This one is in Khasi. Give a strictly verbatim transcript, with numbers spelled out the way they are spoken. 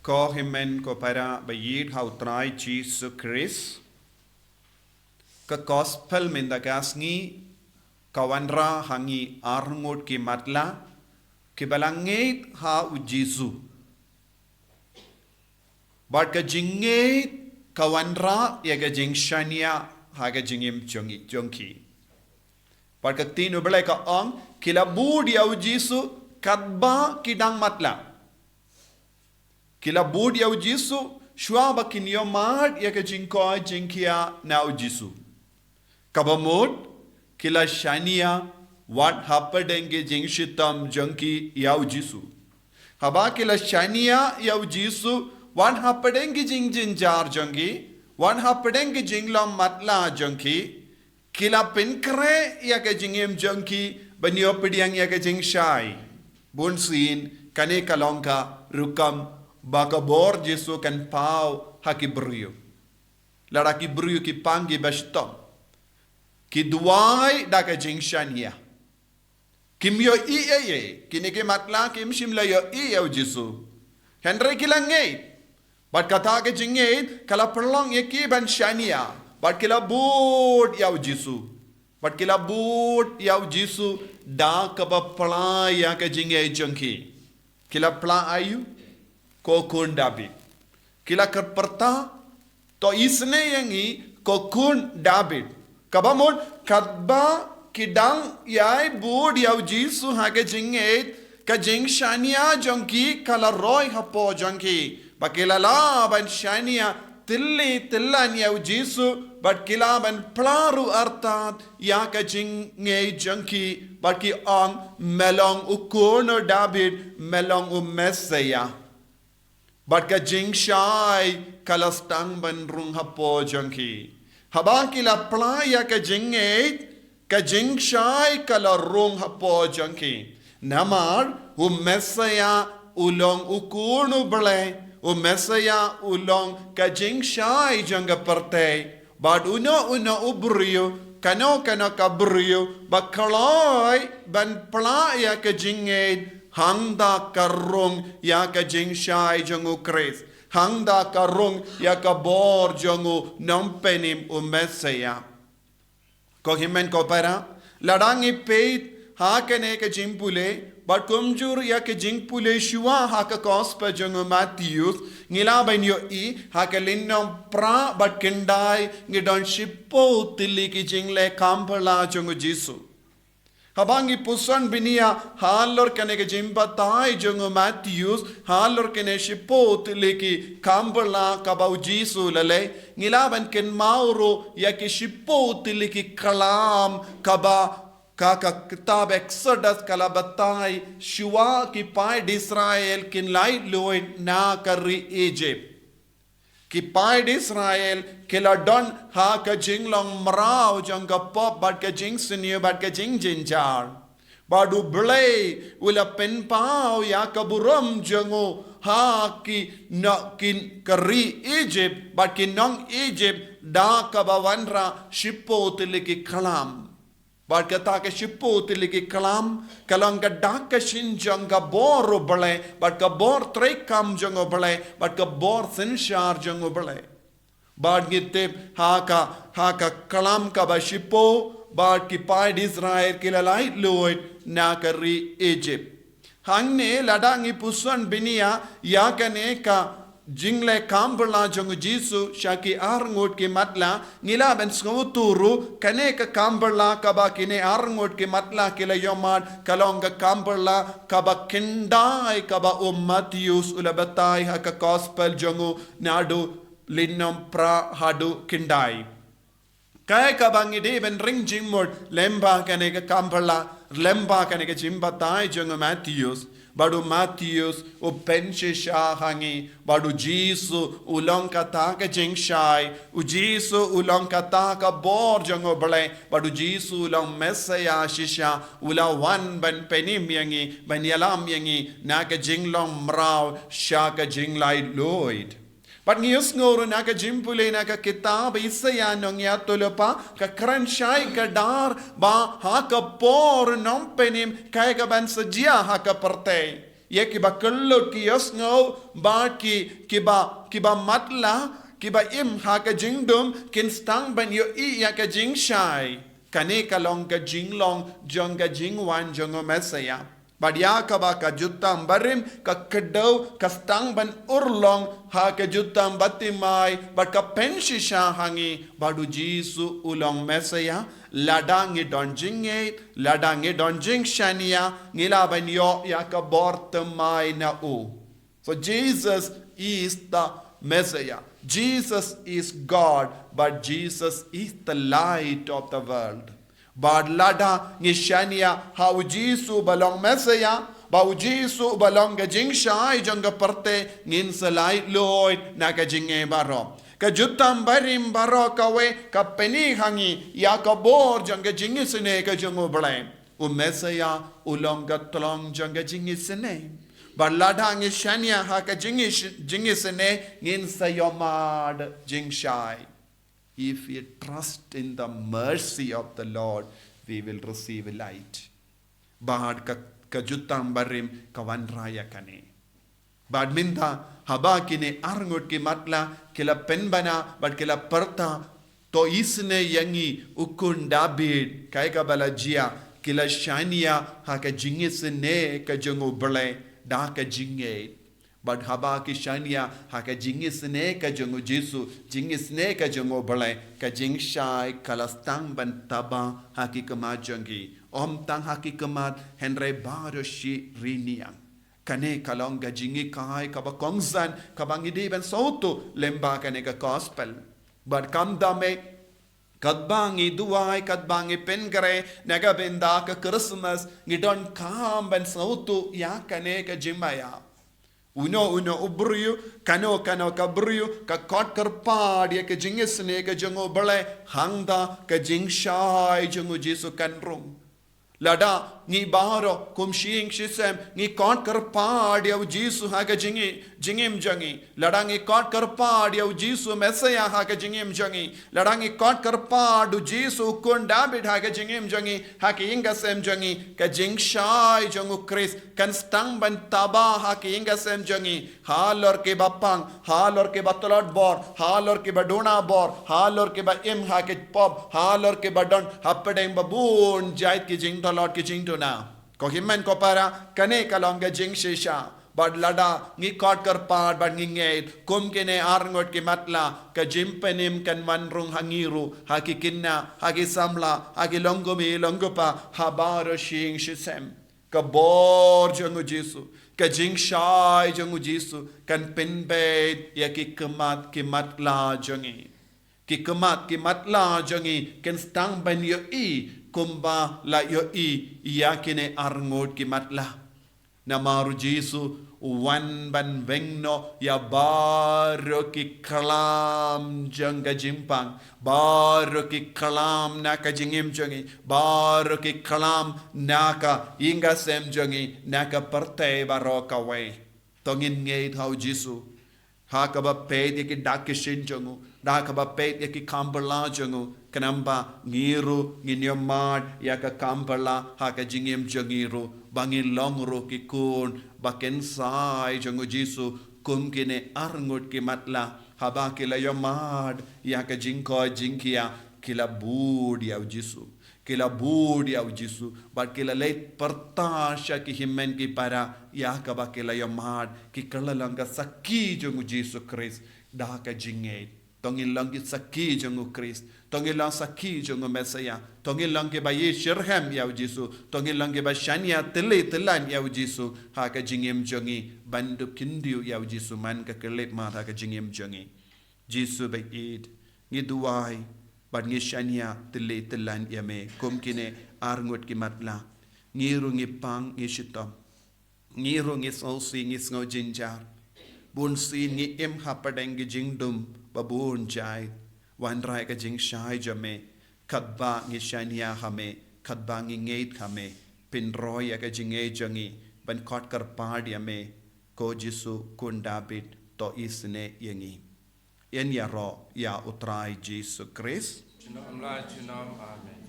Ko hynmen ko para ba ïeit ha u Trai Jisu Khrist. Ka gospel mynta ka sngi ka wanrah ha ngi arngut ki matlah kiba la ngeit ha u Jisu. Bad ka jingngeit ka wanrah ïa ka jingshaniah ha ka jingim jong ngi, jong ki. Bad ka ktien U Blei ka ong, ki la bud ïa u Jisu katba ki dang matlah. Ki la bud ïa u Jisu shuwa ba kin ïohmad ïa ka jingkoit jingkhiah na u Jisu. Kaba mut, ki la shaniah wat hapdeng ki jingshitom jong ki ïa u Jisu. Haba ki la shaniah ïa u Jisu wat hapdeng ki jingjynjar jong ki, wat hapdeng ki jinglong matlah jong ki, ki la pynkhreh ïa ka jingim jong ki ban ïoh pdiang ïa ka jingshai. Bunsien kane ka long ka rukom ba ka bor Jisu kan paw ha ki briew. Lada ki briew ki pang kiba shitom, ki duwai da ka jingshaniah. Kim ïohi ei ei, kine ki matlah kim shym la ïohi ïa u Jisu. Hynrei ki la ngeit. Bad kata ka jingngeit ka la pynlong ïa ki ban shaniah. Bad ki la bud ïa u Jisu. Bad ki la bud ïa u Jisu da kaba pla ïa ka jingngeit jong ki. Ki la pla aïu? Ko khun Dabid. Ki la kyrpad, to isynei ïa ngi ko khun Dabid. Kaba mut katba ki dang ïai bud ïa u Jisu ha ka jingngeit, ka jingshaniah jong ki ka la roi hapoh jong ki. Ba ki la lah ban shaniah tylli tyllan ïa u Jisu, bad ki lah ban pla ruh artat ïa ka jingngeit jong ki, bad ki ong, me long u khun u Dabid, me long u Messiah. Bad ka jingshai ka la sdang ban rung hapoh jong ki. Haba ki la pla ïa ka jingngeit, ka jingshai ka la rung hapoh jong ki. Namar u Messiah u long u khun u Blei, u Messiah u long ka jingshai jong ka pyrthei. Bad uno uno u briew, kano kano ka briew ba kloi ban pla ïa ka jingngeit, hangta ka rung ïa ka jingshai jong u Khrist, hangta ka rung ïa ka bor jong u Nongpynim u Messiah. Ko hynmen ko para, lada ngi peit ha kane ka jingpule, bad kumjuh ïa ka jingpule shuwa ha ka gospel jong u Mathaios, ngi lah ban ïohi ha ka lynnong phra bad khyndai ngi don shiphew tylli ki jingleh kam phylla jong u Jisu. Haba ngi puson bniah halor kane ka jingbatai jong u Mathaios, halor kane shiphew tylli ki kam phylla kaba u Jisu u la leh, ngi lah ban kynmaw ruh ïa ki shiphew tylli ki klam kaba ka, ka kitab Exodus ka la batai shuwa ki paid Israel kin laitluid na ka ri Egypt. Ki paid Israel ki la don ha ka jinglong mraw jong ka pop bad ka jingsniew bad ka jingjynjar. Bad u Blei u la pynpaw ïa ka burom jong u ha ki nong, ki, ka ri Egypt bad ki nong Egypt da kaba wanrah shiphew tylli ki klam. Bad kata ka shiphew tylli ki klam ka long ka dak ka shin jong ka bor u Blei, bad ka bor treikam jong u Blei, bad ka bor synshar jong u Blei. Bad ngi tip ha ka, ha ka klam kaba shiphew, bad ki paid Israel ki la laitluid na ka ri Egypt. Hangne lada ngi puson bniah ïa kane ka jingleh kam phylla jong u Jisu sha ki arngut ki matlah, ngi lah ban sngewthuh ruh kane ka kam phylla kaba kine arngut ki matlah ki la ïohmad ka long ka kam phylla kaba khyndai kaba u Mathaios u la batai ha ka gospel jong u naduh lynnong phra haduh khyndai. Kaei kaba ngi dei ban ring jingmut lyngba kane ka kam phylla, lyngba kane ka jingbatai jong u Mathaios, bad u Mathaios u pynshisha ha ngi, bad u Jisu u long kata ka jingshai, u Jisu u long kata ka bor jong u Blei, bad u Jisu u long Messiah shisha, u la wan ban pynim ïa ngi, ban ïalam ïa ngi na ka jinglong mraw sha ka jinglaitluid. Bad ngi ïohsngew ruh na ka jingpule na ka kitab Isaïah nongïathuhlypa, ka kren shai kdar ba ha ka por u Nongpynim kaei kaban sa jia ha ka pyrthei. Ïa kiba kyllut ki ïohsngew, bad ki, kiba, kiba matlah, kiba im ha ka jingdum, kin sdang ban ïohi ïa ka jingshai. Kane ka long ka jinglong jong ka jingwan jong u Messiah. Bad ïa kaba ka jutang barim ka kdew ka sdang ban urlong ha ka jutang batimai, bad ka pynshisha ha ngi, bad u Jisu u long Messiah. Lada ngi don jingngeit, lada ngi don jingshaniah, ngi lah ban ïoh ïa ka bor thymmai na u. So Jesus is the Messiah. Jesus is God, but Jesus is the light of the world. Bad lada ngi shaniah ha u Jisu ba long Messiah, ba u Jisu ba long ka jingshai jong ka pyrthei, ngin sa laitluid na ka jingngeit baroh. Ka jutang barim baroh kawei ka pyni ha ngi ïa ka bor jong ka jingisynei ka jong u Blei. U Messiah u long ka tlong jong ka jingisynei. Bad lada ngi shaniah ha ka jingis-, jingisynei, ngin sa ïohmad jingshai. If we trust in the mercy of the Lord, we will receive light. Bad ka, ka jutang barim ka wanrah ïa kane. Bad mynta haba kine arngut ki matlah ki la pynbna bad ki la pyrta, to isynei ïa ngi u khun David, kaei kaba la jia, ki la shaniah ha ka jingisynei ka jong u Blei da ka jingngeit. Bad haba ki shaniah ha ka jingisynei ka jong u Jisu, jingisynei ka jong u Blei, ka jingshai ka la sdang ban taba ha ki khmat jong ki. Ym tang ha ki khmat, hynrei baroh shi rynïeng. Kane ka long ka jinghikai kaba kongsan kaba ngi dei ban sngewthuh lyngba kane ka gospel. Bad kumta me, katba ngi duwai, katba ngi pynkreh na ka bynta ka Christmas, ngi donkam ban sngewthuh ïa kane ka jingmaïa. Uno uno u briew, kano kano ka briew, ka kot kyrpad ïa ka jingisynei ka jong u Blei, hangta ka jingshai jong u Jisu kan rung. Lada ngi baroh kum shi ïing shi sem ngi kot kyrpad ïa u Jisu ha ka jingi, jingim jong ngi. Lada ngi kot kyrpad ïa u Jisu Messiah ha ka jingim jong ngi. Lada ngi kot kyrpad u Jisu u khun David ha ka jingim jong ngi, ha ka ïing ka sem jong ngi, ka jingshai jong u Khrist kan sdang ban taba ha ka ïing ka sem jong ngi. Halor kiba pang, halor kiba tlot bor, halor kiba duna bor, halor kiba im ha ki pop, halor kiba don hapdeng ba bun jait ki jingtlot ki jingduna. Ko hynmen ko para, kane ka long ka jingshisha. Bad lada ngi kot kyrpad bad ngi ngeit kum kine arngut ki matlah, ka jingpynim kan wan rung ha ngi ruh, ha ki khynnah, ha ki samla, ha ki long kmie long kpa, ha baroh shi ïing shi sem. Ka bor jong u Jisu, ka jingshai jong u Jisu kan pynbeit ïa ki khmat ki matlah jong ngi. Ki khmat ki matlah jong ngi kin sdang ban ïohi kumba la ïohi ïa kine arngut ki matlah. Namar u Jisu u wan ban weng noh ïa baroh ki khlam jong ka jingpang, baroh ki khlam na ka jingim jong ngi, baroh ki khlam na ka ïing ka sem jong ngi, na ka pyrthei baroh kawei. To ngin ngeit ha u Jisu ha kaba peit ïa ki dak ki shin jong u, da kaba peit ïa ki kam bylla jong u, khnang ba ngi ruh ngin ïohmad ïa ka kam bylla ha ka jingim jong ngi ruh, ba ngin long ruh ki khun ba kynsai jong u Jisu kum kine arngut ki matlah, haba ki la ïohmad ïa ka jingkoit jingkhiah, ki la bud ïa u Jisu. Ki la bud ïa u Jisu, bad ki la leit pyrta sha ki hynmen ki para ïa kaba ki la ïohmad, ki kylla long ka sakhi jong u Jisu Khrist da ka jingngeit. To ngin long ki sakhi jong u Khrist, to ngin long sakhi jong u Messiah, to ngin long kiba ïeit shitrhem ïa u Jisu, to ngin long kiba shaniah tylli tyllan ïa u Jisu ha ka jingim jong ngi, ban dup khyndiat ïa u Jisu man ka khyllipmat ha ka jingim jong ngi. Jisu ba ïeit, ngi duwai bad ngi shaniah tylli tyllan ïa me kum kine arngut ki matlah. Ngi ruh ngi pang ngi shitom. Ngi ruh ngi sngewsih ngi sngew jynjar. Bun sien ngi im hapdeng ki jingdum ba bun jait. Wanrah ka jingshai jong me, katba ngi shaniah ha me, katba ngi ngeit ha me. Pynroi ïa ka jingngeit jong ngi ban kot kyrpad ïa me. Ko Jisu, khun David, to isynei ïa ngi. Yn ïaroh ïa u Trai Jisu Khrist. Junom la junom. Amen.